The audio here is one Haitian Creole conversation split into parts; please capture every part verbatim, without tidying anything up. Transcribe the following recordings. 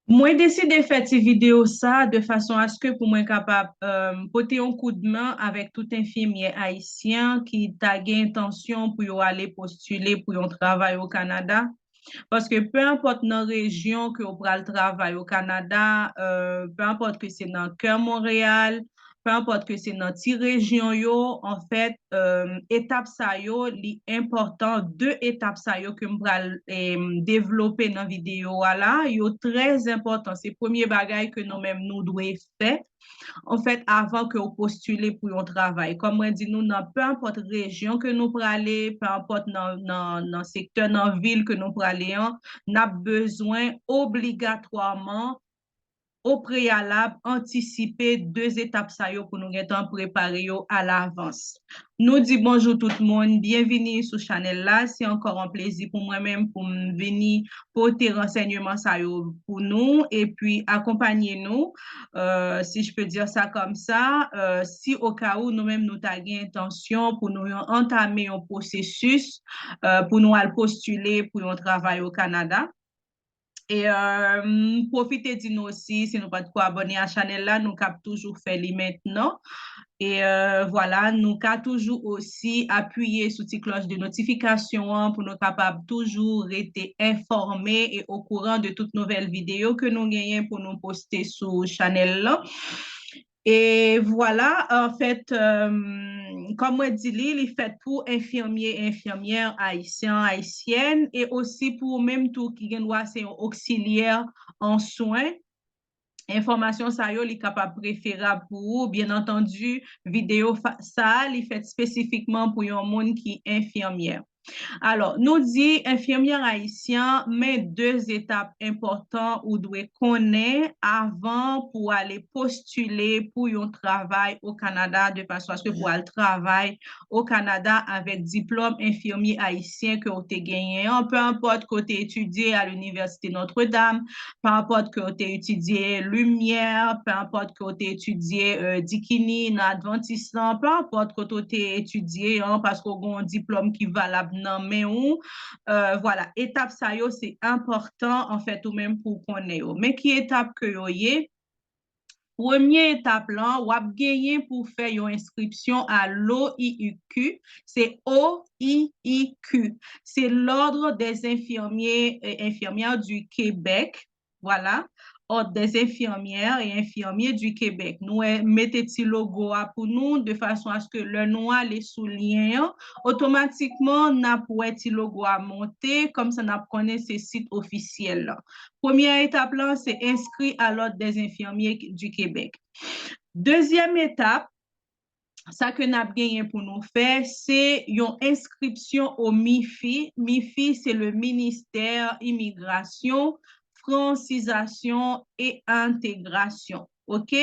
Mwen deside fè ti videyo sa de fason aske pou mwen kapab, euh, pote yon koudmen avèk tout enfimyè ayisyen ki ta gen entansyon pou yo ale postile pou yon travay o Kanada. Paske pe enpòt nan rejyon ke w pral travay o Kanada, euh, pe enpòt ke se nan kè Monreyal, pe enpòt ke se nan ti rejyon yo, anfèt, euh, etap sa yo, li enpòtan. De etap sa yo ke m pral, eh, devlope nan videyo a la, yo trè enpòtan. Se premye bagay ke nou menm nou dwe fè, anfèt, avan ke w postile pou yon travay. Kòm mwen di nou, nan pe enpòt rejyon ke nou prale, pe enpòt nan, nan, nan sektè, nan vil ke nou prale an, n ap bezwen obligatwaman o preyalab, antisipe de etap sa yo pou nou gentan prepare yo alavans. Nou di bonjou tout moun, byenvini sou chanèl la. Se ankò yon plezi pou mwen menm pou m vini pote ransèyman sa yo pou nou epi akonpanye nou, euh, si je peux dire ça comme ça, euh, si o ka ou nou menm nou ta gen entansyon pou nou yon, antame yon pwosesis, euh, pou nou al postile pou yon travay o Kanada. E, euh, m pwofite di nou osi, si nou pa t ko abòne a chanèl la, nou kab toujou fè li mentnan. E, euh, vwala, nou ka toujou osi apiye sou ti klòch de notifikasyon an pou nou kapab toujou rete enfòme e okouran de tout nouvèl videyo ke nou genyen pou nou poste sou chanèl lan. E vwala, anfèt, euh, kòm mwen di li, li fèt pou enfimyè e enfimyè ayisyen, ayisyèn, e osi pou ou menm tou ki gen dwa se yon oksilyè an swen. Enfòmasyon sa yo, li kapab preferab pou ou. Byen antandi, videyo fa-, sa a, li fèt espesifikman pou yon moun ki enfimyè. Alò, nou di enfimyè ayisyen, men de etap enpòtan ou dwe konnen avan pou ale postile pou yon travay o Kanada, de fason aske pou al travay o Kanada avèk diplòm enfimyè ayisyen ke w te genyen an, pe enpòt ke w te etidye a l'Université Notre-Dame, pe enpòt ke w te etidye Lumière, pe enpòt ke w te etidye, euh, Dickeny, nan Adventist lan, pe enpòt kote w te etidye an, paske w gen yon diplòm ki valab nan men ou. Euh, vwala, etap sa yo, se enpòtan, anfèt, ou menm pou w konnen yo. Men ki etap ke yo ye? Premye etap lan, w ap genyen pou w fè yon enskripsyon a l'O I U Q, se O I U Q, se l'Ordre des infirmiers et infirmières du Québec, vwala, Ordre des infirmières et infirmiers du Québec. Nou wè, mete ti logo a pou nou, de fason aske lè nou ale sou lyen an, otomatikman, n ap wè ti logo a monte, kòmsa n ap konnen se sit ofisyèl lan. Premye etap lan, se inscrit à l'Ordre des infirmiers du Québec. Dezyèm etap, sa ke n ap genyen pou nou fè, se yon enskripsyon o MIFI. MIFI, se le Ministère Immigration, Francisation et Intégration. OK?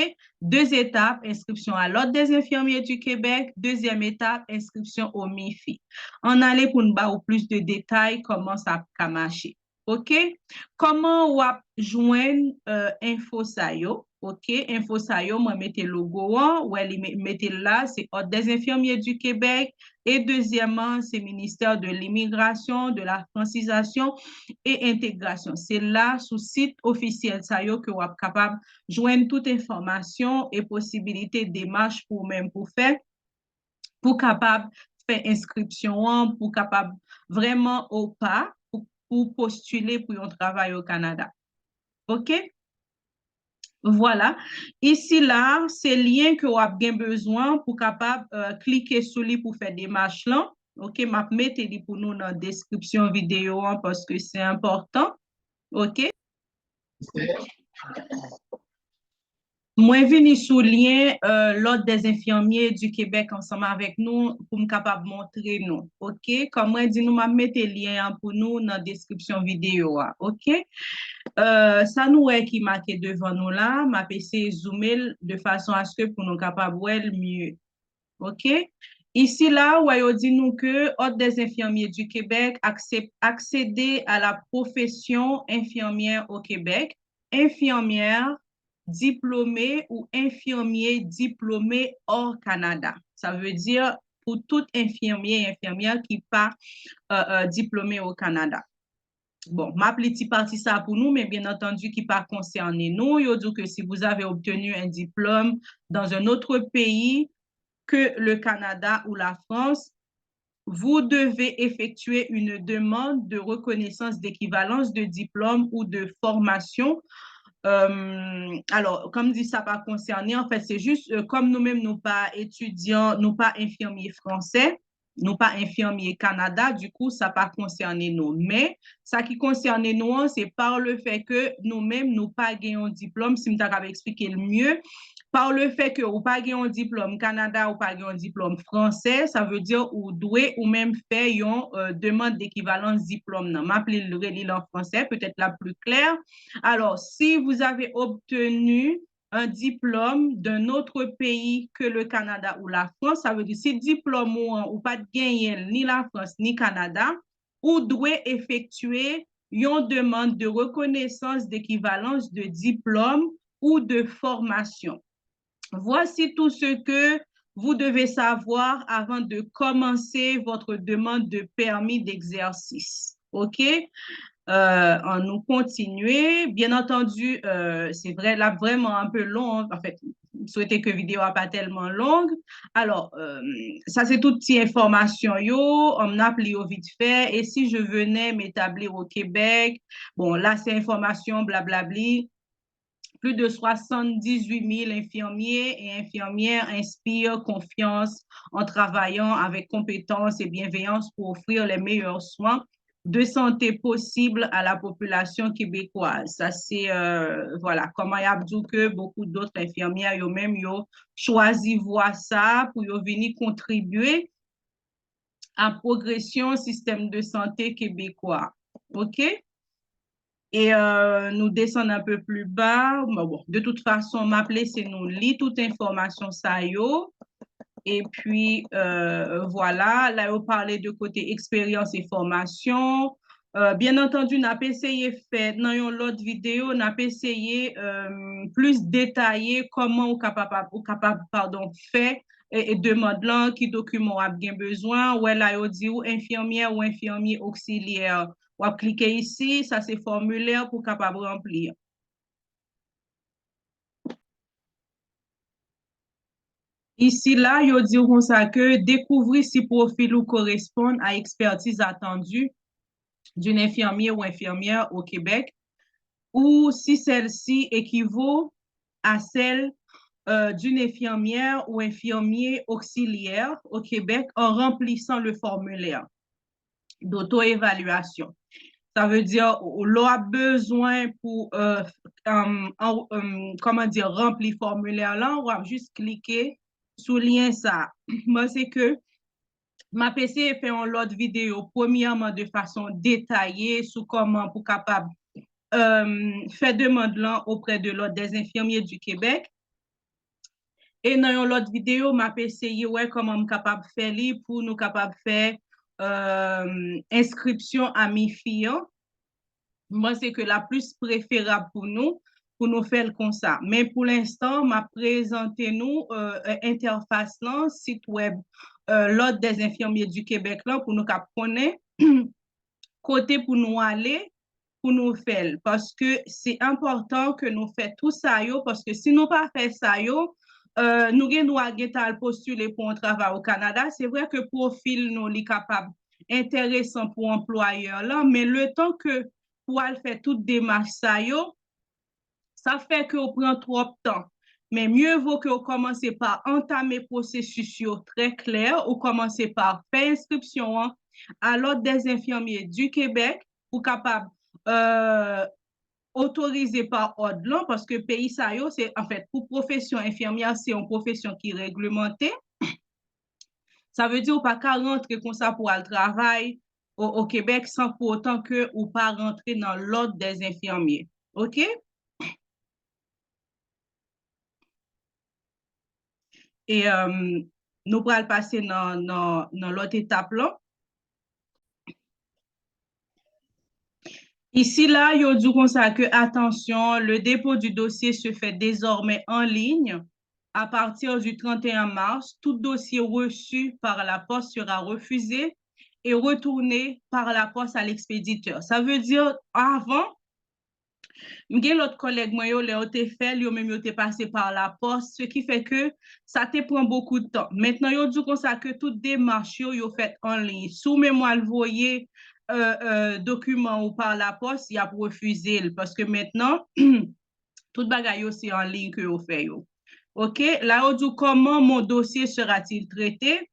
De etap, inscription à l'Ordre des infirmiers du Québec. Dezyèm etap, inscription o MIFI. Ann ale pou n ba ou plis de detay kòman sa ka mache. OK? Kòman w ap jwenn, euh, enfo sa yo? OK, enfo sa yo, mwen mete logo an, wè li me-, mete l la, se Ordre des infirmiers du Québec, e dezyèmman, se Ministère de l'Immigration, de la Francisation et Intégration. Se la, sou sit ofisyèl sa yo, ke w ap kapab jwenn tout enfòmasyon e posibilite demach pou ou menm pou fè, pou kapab fè enskripsyon an, pou kapab vrèman o pa, pou, pou postile pou yon travay o Kanada. OK? Vwala. Isi la, se lyen ke w ap gen bezwen pou kapab, euh, klike sou li pou fè demach lan. OK, m ap mete li pou nou nan deskripsyon videyo an paske se enpòtan. OK? Mwen vini sou lyen, euh, l'Ordre des infirmiers du Québec ansanm avèk nou pou m kapab montre nou. OK? Kòm mwen di nou, m ap mete lyen an pou nou nan deskripsyon videyo a. OK? Euh, sa nou wè ki make devan nou la, m ap eseye zoume l de fason aske pou nou kapab wè l mye. OK? Isi la, ou wè yo di nou ke Ordre des infirmiers du Québec accè-, accéder à la profession infirmière au Québec, infirmière diplômée ou infirmier diplômé hors Canada. Sa vle di pou tout enfimyè e enfimyè ki pa, euh, euh, diplome o Kanada. Bon, m ap li ti pati sa pou nou, men bien entendu ki pa konsène nou. Yo di ke si vous avez obtenu un diplôme dans un autre pays que le Canada ou la France, vous devez effectuer une demande de reconnaissance d'équivalence de diplôme ou de formation. Euh, alors, comme dit, ça pas concerné, en fait, c'est juste, euh, comme nous-mêmes, nous pas étudiants, nous pas infirmiers français, nou pa enfimye Kanada, dikou, sa pa konsène nou. Men, sa ki konsène nou an, se pa le fè ke nou menm, nou pa gen yon diplòm, si m ta kab eksplike l mye, pa le fè ke ou pa gen yon diplòm Kanada, ou pa gen yon diplòm fransè, sa vle di ou dwe ou menm fè yon euh, demande d'équivalence diplôme nan. M ap li l, reli l an fransè, peut-être la plus claire. Alors, si vous avez obtenu un diplôme d'un autre pays que le Canada ou la France, sa vle di si diplòm ou an, ou pa t genyen l ni Lafrans ni Kanada, ou dwe efektye yon demande de reconnaissance d'équivalence de diplôme ou de formation. Voici tout ce que vous devez savoir avant de commencer votre demande de permis d'exercice. OK? Euh, ann nou kontinye. Bien entendu, euh, se vre, l ap vrèman anpe long. Anfèt, m swete ke videyo a pa tèlman long. Alò, euh, sa se tout ti enfòmasyon yo. M ap li yo vit fè. Et si je venais m'établir au Québec? Bon, la se enfòmasyon, blablabli. Plus de soixante-dix-huit mille infirmiers et infirmières inspirent confiance en travaillant avec compétence et bienveillance pour offrir les meilleurs soins de santé possibles à la population québécoise. Sa se, euh, voilà, kòman y ap di w ke beaucoup d'autres infirmières, yo menm, yo chwazi vwa sa pou yo vini kontribye a pwogresyon sistèm de sante kebekwa. OK? E euh, nou desann un peu plus bas. Bon, bon, de toute façon, m ap lese nou li tout enfòmasyon sa yo. Epi, euh, voilà, la yo pale de kote eksperyans e fòmasyon. Euh, bien entendu, n ap eseye fè nan yon lòt videyo, n ap eseye euh, plis detaye kòman ou kapab, ou kapab, pardon, fè e, e demann lan, ki dokiman w ap gen bezwen. Wè la yo di w enfimyè ou enfimye oksilyè. W ap klike isi, sa se fòmilè pou w kapab ranpli. Isi la, yo di w konsa ke découvrir si profil ou correspond à expertise attendue d'une infirmière ou infirmière au Québec ou si celle-ci équivaut à celle euh, d'une infirmière ou infirmier auxiliaire au Québec en remplissant le formulaire d'auto-évaluation. Sa vle di, lè w ap bezwen pou, euh, euh, euh, kòman di, ranpli fòmilè lan, w ap jis klike sou lyen sa. Mwen se ke m ap eseye fè yon lòt videyo, premyèman de fason detaye sou kòman pou kapab euh, fè demann lan auprès de l'Ordre des infirmiers du Québec. E nan yon lòt videyo, m ap eseye wè kòman m kapab fè li pou nou kapab fè euh, enskripsyon a mifi an. M panse ke la plis preferab pou nou, pou nou fè l konsa. Men pou lenstan, m ap prezante nou euh, entèfas lan, sit wèb euh, L'Ordre des infirmiers du Québec lan pou nou kab konnen kote pou nou ale, pou nou fè l. Paske se enpòtan ke nou fè tou sa yo, paske si nou pa fè sa yo, euh, nou gen dwa gentan al postile pou yon travay o Kanada. Se vre ke pwofil nou, li kapab enteresan pou anplwayè lan, men letan ke pou al fè tout demach sa yo, sa fè ke w pran twòp tan. Men mye vo ke w kòmanse pa antame pwosesis yo trè klè, ou kòmanse pa fè enskripsyon an a l'Ordre des infirmiers du Québec pou kapab euh, otorize pa òd lan, paske peyi sa yo, se, anfèt, pou pwofesyon enfimyè, se yon pwofesyon ki reglemante. Sa vle di ou pa ka rantre konsa pou al travay o, o Kebèk san pou otan ke ou pa rantre nan l'Ordre des infirmiers. OK? E euh, nou pral pase nan, nan, nan lòt etap lan. Isi la, yo di w konsa ke, attention, le dépôt du dossier se fait désormais en ligne. À partir du trente et un mars, tout dossier reçu par la poste sera refusé et retourner par la poste à l'expéditeur. Ça veut dire, avan, m gen lòt kòlèg mwen yo, lè yo te fè l, yo menm yo te pase par la poste, ce qui fait que sa te pran beaucoup de temps. Maintenant, yo di konsa ke tout demach yo, yo fèt an liy. Si w menm w al voye euh, euh, dokiman ou par la poste, y ap refize l. Paske mentnan, tout bagay yo se an liy ke yo fè yo. Ok, la yo di w, comment mon dossier sera-t-il traité?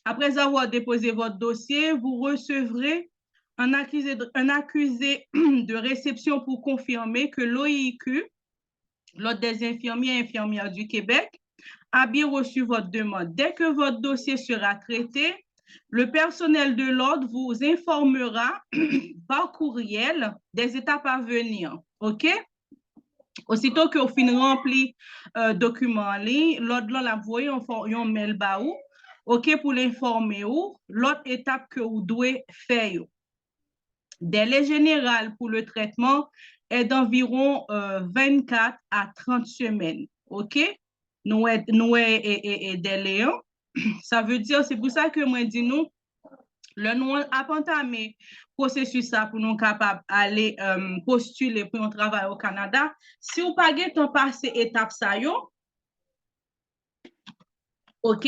Après avoir déposé votre dossier, vous recevrez un accusé de, un accusé de réception pour confirmer que l'O I Q, l'Ordre des infirmiers et infirmières du Québec, a bien reçu votre demande. Dès que votre dossier sera traité, le personnel de l'ordre vous informera par courriel des étapes à venir. Ok? Osito ke w fin ranpli euh, dokiman an liy, lòd lan l ap voye yon, yon mèl ba ou, ok, pou l enfòme ou lòt etap ke ou dwe fè yo. Délai général pour le traitement est d'environ euh, vingt-quatre à trente semaines. Ok? Nou wè, nou wè e, e, e délai an. Sa vle di, se pou sa ke mwen di nou, lè nou ap antame pwosesis sa pou nou kapab ale um, postile pou yon travay o Kanada, si w pa gentan pase etap sa yo, ok?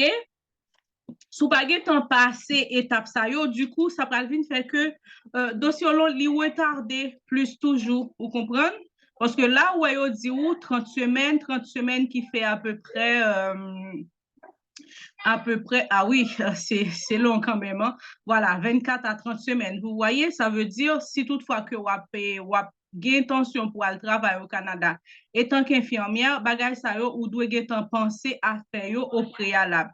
Si w pa gentan pase etap sa yo, dikou, sa pral vin fè ke euh, dosye w li retade plis toujou, ou konprann? Paske la, ou wè yo di ou trant semèn, trant semèn ki fè apeprè, euh, apeprè, ah wi, se long kanmenm, hein? Voilà, vingt-quatre à trente semaines. Vous voyez, ça veut dire, si toutfwa ke w ap, w ap gen entansyon pou al travay o Kanada, etanke enfimyè, bagay sa yo, ou dwe gentan panse a fè yo o preyalab.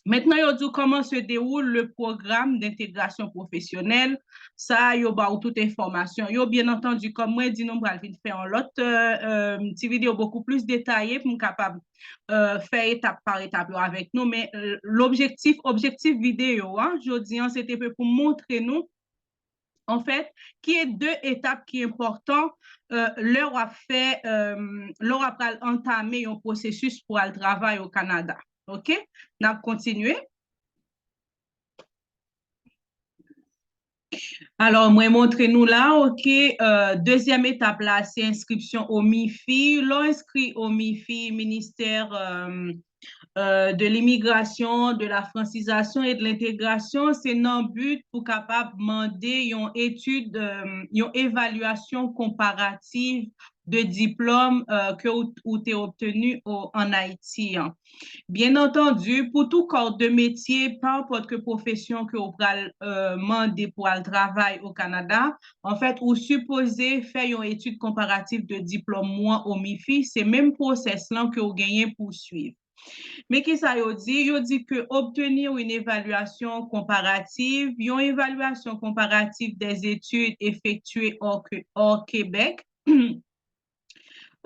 Mentnan, yo di w comment se déroule le programme d'intégration professionnelle. Sa a, yo ba w tout enfòmasyon yo. Byen antandi, kòm mwen di nou, m pral vin fè yon lòt euh, euh, ti videyo bokou plis detaye pou m kapab euh, fè etap pa etap yo avèk nou. Men euh, lobjektif, objektif videyo a, jodi an, se te pou montre nou anfèt, ki e de etap ki enpòtan euh, lè w ap fè, euh, lè w ap pral antame yon pwosesis pou al travay o Kanada. Ok? N ap kontinye. Alò, mwen montre nou la, ok, euh, dezyèm etap la, se enskripsyon o mifi. Lè w enskri o mifi, ministè euh, euh, de limigrasyon, de la fransizasyon e de lentegrasyon, se nan but pou kapab mande yon etid, euh, yon evalyasyon konparativ de diplòm euh, ke ou, ou te obteni o, an Ayiti an. Byen antandi, pou tou kò de metye, pa enpòt ke pwofesyon ke ou pral euh, mande pou al travay o Kanada, anfèt, ou sipoze fè yon etid konparatif de diplòm ou an o mifi, se menm pwosès lan ke ou genyen pou swiv. Men kisa yo di? Yo di ke obtenir une évaluation comparative, yon evalyasyon konparatif des études effectuées hors, hors Québec,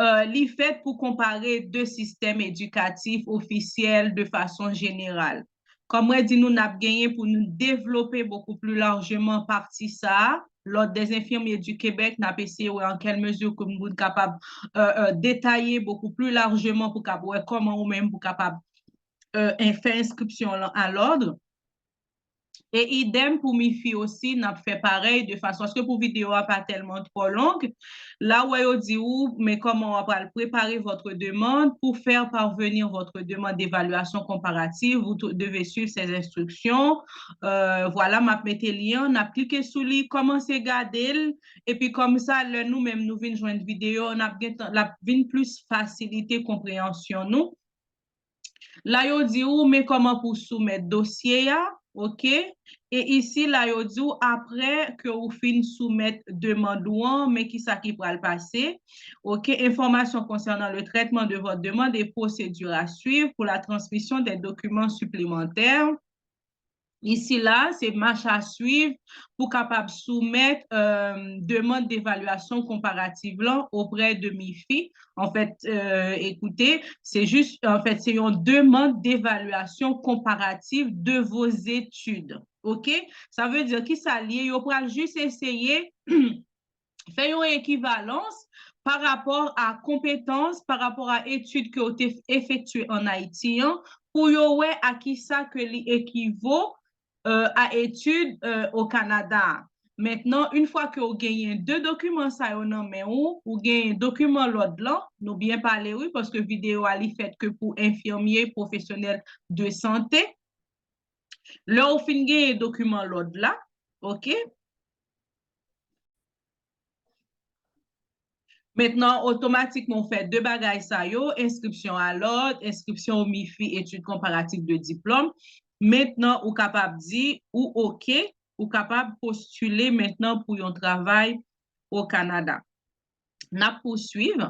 euh, li fèt pou konpare de sistèm edikatif ofisyèl de fason jeneral. Kòm mwen di nou, n ap genyen pou nou devlope bokou pli lajman pati sa a. L'Ordre des infirmiers du Québec, n ap eseye wè an kèl mezi ke nou kapab euh, euh, detaye bokou pli lajman pou kapab wè kòman ou menm pou kapab euh, fè enskripsyon lan a lòd. E idèm pou mifi osi, n ap fè parèy de fason aske pou videyo a pa tèlman twò long. La ou wè yo di ou, men kòman w ap al prepare votre demande pour faire parvenir votre demande d'évaluation comparative, vous devez suivre ces instructions. Euh, voilà, m ap mete lyen an, n ap klike sou li, kòmanse gade l, epi kòmsa lè nou menm nou vin jwenn videyo, n ap gentan, l ap vin plis fasilite konpreyansyon nou. La yo di ou men kòman pou soumèt dosye a, ok? E isi la yo di ou apre ke ou fin soumèt demann ou an, men kisa ki pral pase. Ok, information concernant le traitement de votre demande et procédure à suivre pour la transmission des documents supplémentaires. Isi la, se mach a swiv pou kapab soumèt euh, demann devalyasyon konparativ lan oprè de mifi. Anfèt, euh, ekoute, se jis, anfèt, se yon demann devalyasyon konparativ de vos études. Ok? Sa vle di kisa l ye? Yo pral jis eseye fè yon ekivalans pa rapò a konpetans, pa rapò a etid ke w te efektye an Ayiti an, pou yo wè a kisa ke li ekivo euh, à études, euh, au Canada. Mentnan, yon fwa ke w genyen de dokiman sa yo nan men ou, ou genyen dokiman lòd lan, nou byen pale wi, paske videyo a li fèt ke pou enfimye, pwofesyonèl de sante. Lè w fin genyen dokiman lòd la, oke? Mentnan, otomatikman, w fè de bagay sa yo, enskripsyon a lòd, enskripsyon o MIFI, etid konparatif de diplòm. Mentnan, ou kapab di ou oke, ou kapab postile mentnan pou yon travay o Kanada. N ap pouswiv.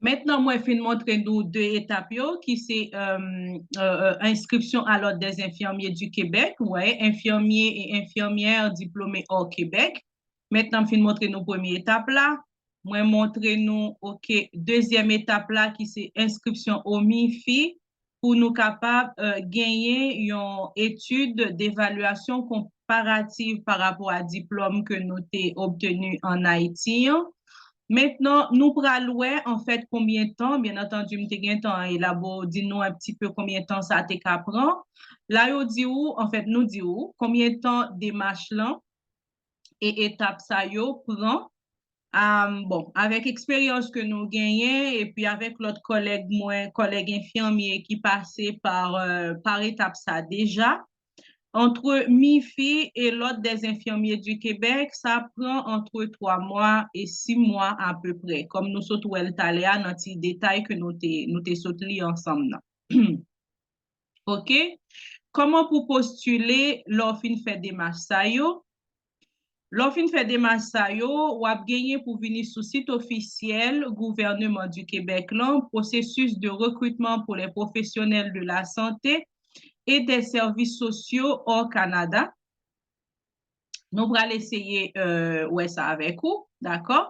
Mentnan, mwen fin montre nou de etap yo, ki se, euh, euh, euh, inscription à l'Ordre des infirmiers du Québec, ouais, infirmiers et infirmières diplômés hors Québec. Mentnan, m fin montre nou premye etap la. Mwen montre nou, oke, dezyèm etap la, ki se inscription au MIFI, pou nou kapab, euh, genyen yon etid devalyasyon konparativ pa rapò a diplòm ke nou te obteni an Ayiti an. Mentnan, nou pral wè, anfèt, konbyen tan, byen antandi, m te gentan elabore, di nou un petit peu konbyen tan sa te ka pran. La, yo di ou, anfèt, nou di ou, konbyen tan demach lan e etap sa yo pran. Am, bon, avèk eksperyans ke nou genyen, epi avèk lòt kòlèg mwen, kòlèg enfimye ki pase pa, euh, pa etap sa deja, entre MIFI et l'Ordre des infirmiers du Québec, sa pran entre twa mwa e sis mwa apeprè, kòm nou sot wè l talè a nan ti detay ke nou te, nou te sot li ansanm nan. Oke? Kòman pou postile lè w fin fè demach sa yo? Lè w fin fè demach sa yo, w ap genyen pou vini sou sit ofisyèl gouvèneman du Québec lan, Processus de recrutement pour les professionnels de la santé et des services sociaux hors Canada. Nou pral eseye, euh, wè sa avèk ou, dakò?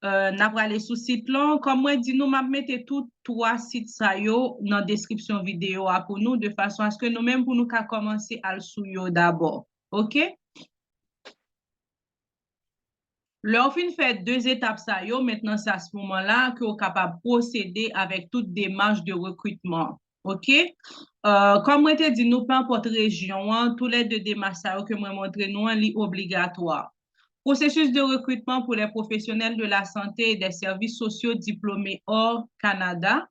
Euh, n ap prale sou sit lan. Kòm mwen di nou, m ap mete tout twa sit sa yo nan deskripsyon videyo a pou nou, de fason aske nou menm pou nou ka kòmanse al sou yo dabò. Oke? Lè w fin fè de etap sa yo, mentnan se a se moman la ke w kapab pwosede avèk tout demach de rekritman. Oke? Euh, kòm mwen te di nou, pe enpòt rejyon an, toulède demach sa yo ke mwen montre nou an, li obligatwa. Processus de recrutement pour les professionnels de la santé et des services sociaux diplômés hors Canada.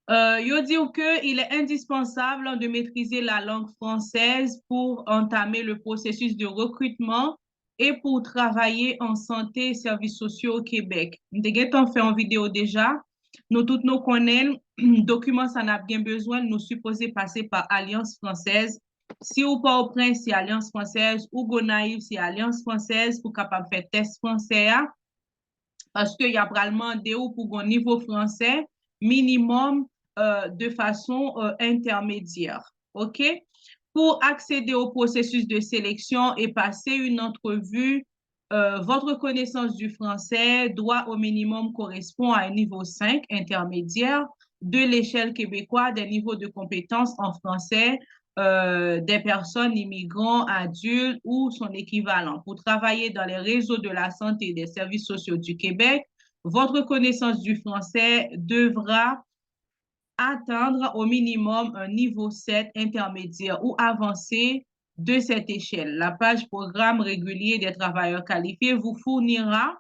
Euh, yo di w ke il est indispensable de maîtriser la langue française pour entamer le processus de recrutement et pour travailler en santé et services sociaux au Québec. M te gentan fè yon videyo deja. Nou tout nou konnen l, dokiman sa n ap gen bezwen, nou sipoze pase pa Alliance Française. Si w Pòtoprens, se Alliance Française, ou Gonayiv, se Alliance Française pou kapab fè tès fransè a. Paske y ap pral mande w pou gon nivo fransè minimòm, euh, de fason, euh, entèmedyè. Oke? Pour accéder au processus de sélection et passer une entrevue, euh, votre connaissance du français doit au minimum correspond à un niveau cinq intermédiaire de l'échelle québécoise des niveaux de compétence en français euh, des personnes immigrantes, adultes ou son équivalent pour travailler dans les réseaux de la santé et des services sociaux du Québec, votre connaissance du français devra atteindre au minimum un niveau sept intermédiaire ou avancé de cette échelle. La page Programme régulier des travailleurs qualifiés vous fournira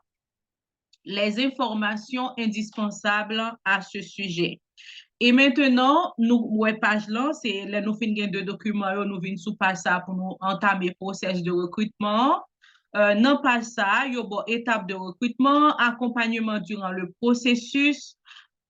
les informations indispensables à ce sujet. E mentnan, nou wè paj lan, se lè nou fin gen de dokiman yo, nou vin sou paj sa pou nou antame pwosès de rekritman an. Euh, nan paj sa, yo ba w etap de rekritman, akonpayman diran le processus.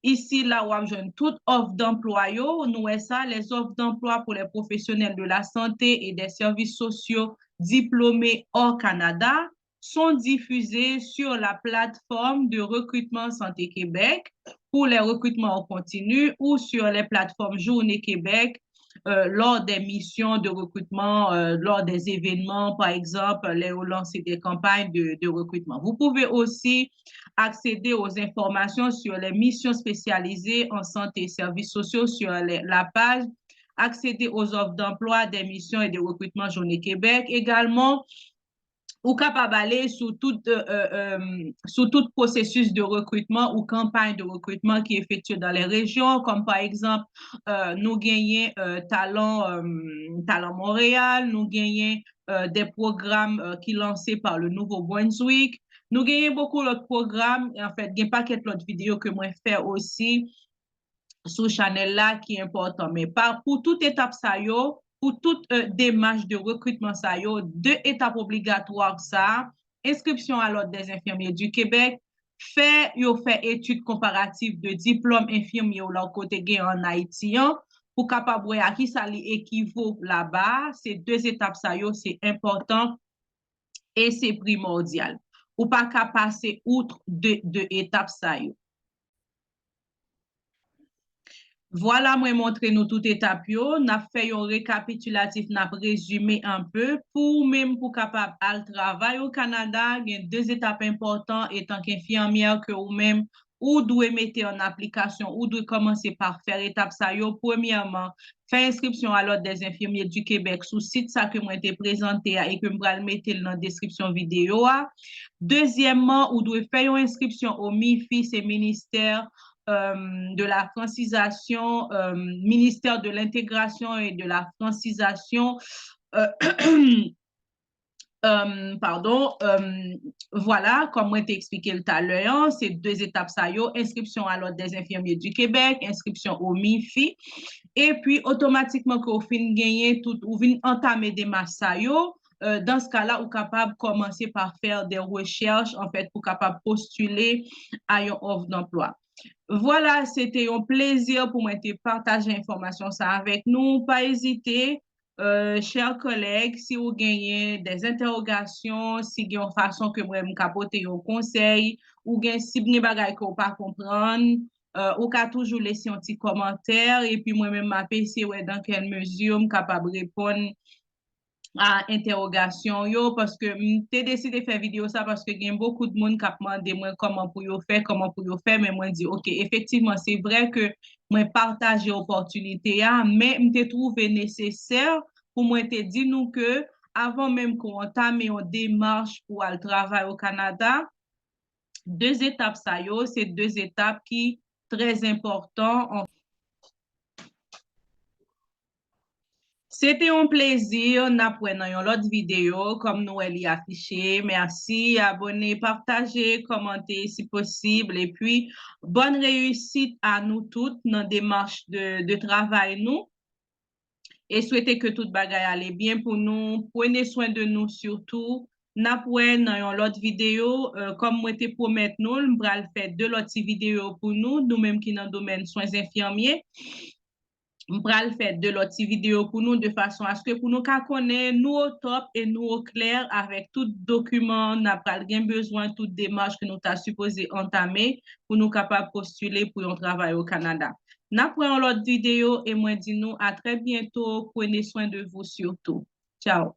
Isi la, w ap jwenn tout òf danplwa yo. Nou wè sa, les offres d'emploi pour les professionnels de la santé et des services sociaux diplômés hors Canada sont diffusées sur la plateforme de recrutement Santé Québec pour les recrutements en continu ou sur les plateformes Journée Québec, euh, lors des missions de recrutement, euh, lors des événements, par exemple, les relancer des campagnes de, de recrutement. Vous pouvez aussi accéder aux informations sur les missions spécialisées en santé et services sociaux sur les, la page accéder aux offres d'emploi, des missions et des recrutements Journée Québec. Également, ou kapab ale sou tout, euh, euh, euh, sou tout processus de recrutement ou campagne de recrutement qui est effectuée dans les régions, comme par exemple, euh, nou genyen euh, Talent, euh, Talent Montréal, nou genyen euh, des programmes euh, qui lancés par le Nouveau-Brunswick. Nou genyen beaucoup lòt pwogram, en fait, gen pakèt lòt videyo ke mwen fè osi sou chanèl la ki enpòtan. Men pa pou tout etap sa yo, pou tout euh, demach de rekritman sa yo, de etap obligatwa sa, inscription à l'Ordre des infirmiers du Québec, fè yo fè etid konparatif de diplòm enfimye w la w kote gen an Ayiti an, pou kapab wè a kisa li ekivo laba a. Se de etap sa yo, se enpòtan e se primòdyal. Ou pa ka pase out de, de etap sa yo. Vwala, mwen montre nou tout etap yo. N ap fè yon rekapitilatif, n ap rezime anpe. Pou ou menm, pou kapab al travay o Kanada, gen de etap enpòtan etanke enfimyè ke ou menm, ou dwe mete an aplikasyon, ou dwe kòmanse pa fè etap sa yo. Premyèman, fè inscription à l'Ordre des infirmiers du Québec sou sit sa ke mwen te prezante a e ke m pral mete l nan deskripsyon videyo a. Dezyèmman, ou dwe fè yon inscription au MIFI, se ministè euh, de la francisation, euh, ministère de l'intégration et de la francisation, euh, euh, pardon, euh, vwala, kòm mwen te eksplike l talè an, se de etap sa yo, inscription à l'Ordre des infirmiers du Québec, inscription au MIFI, epi otomatikman ke w fin genyen tout, ou vin antame demach sa yo, euh, dans ce cas-là, ou kapab kòmanse pa fè de rechèch, an fèt, pou kapab postile a yon offre d'emploi. Vwala, se te yon plezi pou mwen te pataje enfòmasyon sa avèk nou. Pa ezite, euh, chè kòlèg, si ou genyen de entèwogasyon, si gen yon fason ke mwen m ka pote yon konsèy, ou gen, si gen bagay ke w pa konprann, euh, ou ka toujou lese yon ti kòmantè, epi mwen menm m ap eseye wè dans quelle mesure m kapab reponn a entèwogasyon yo, paske m te deside fè videyo sa paske gen bokou de moun k ap mande mwen kòman pou yo fè, kòman pou yo fè, men mwen di, oke, efektivman, se vrè ke mwen pataje opòtinite a, men m te twouve nesesè pou mwen te di nou ke avan menm ke w antame yon demach pou al travay o Kanada, de etap sa yo, se de etap ki trè enpòtan. Se te yon plezi, n ap wè nan yon lòt videyo, kòm nou wè li afiche. Mèsi, abòne, pataje, kòmante si posib, epi bòn reyisit a nou tout nan demach de, de travay nou. E swete ke tout bagay ale byen pou nou. Prenez soin de nous surtout. N ap wè nan yon lòt videyo, euh, kòm mwen te pwomèt nou l, m pral fè de lòt ti videyo pou nou, nou menm ki nan domèn swen enfimye. M pral fè de lòt ti videyo pou nou de fason aske pou nou ka konnen nou o top e nou o klè avèk tout dokiman n ap pral gen bezwen, tout demach ke nou ta sipoze antame pou nou kapab postile pou yon travay o Kanada. N ap wè yon lòt videyo e mwen di nou a trè byento. Prenez soin de vous surtout. Tchao.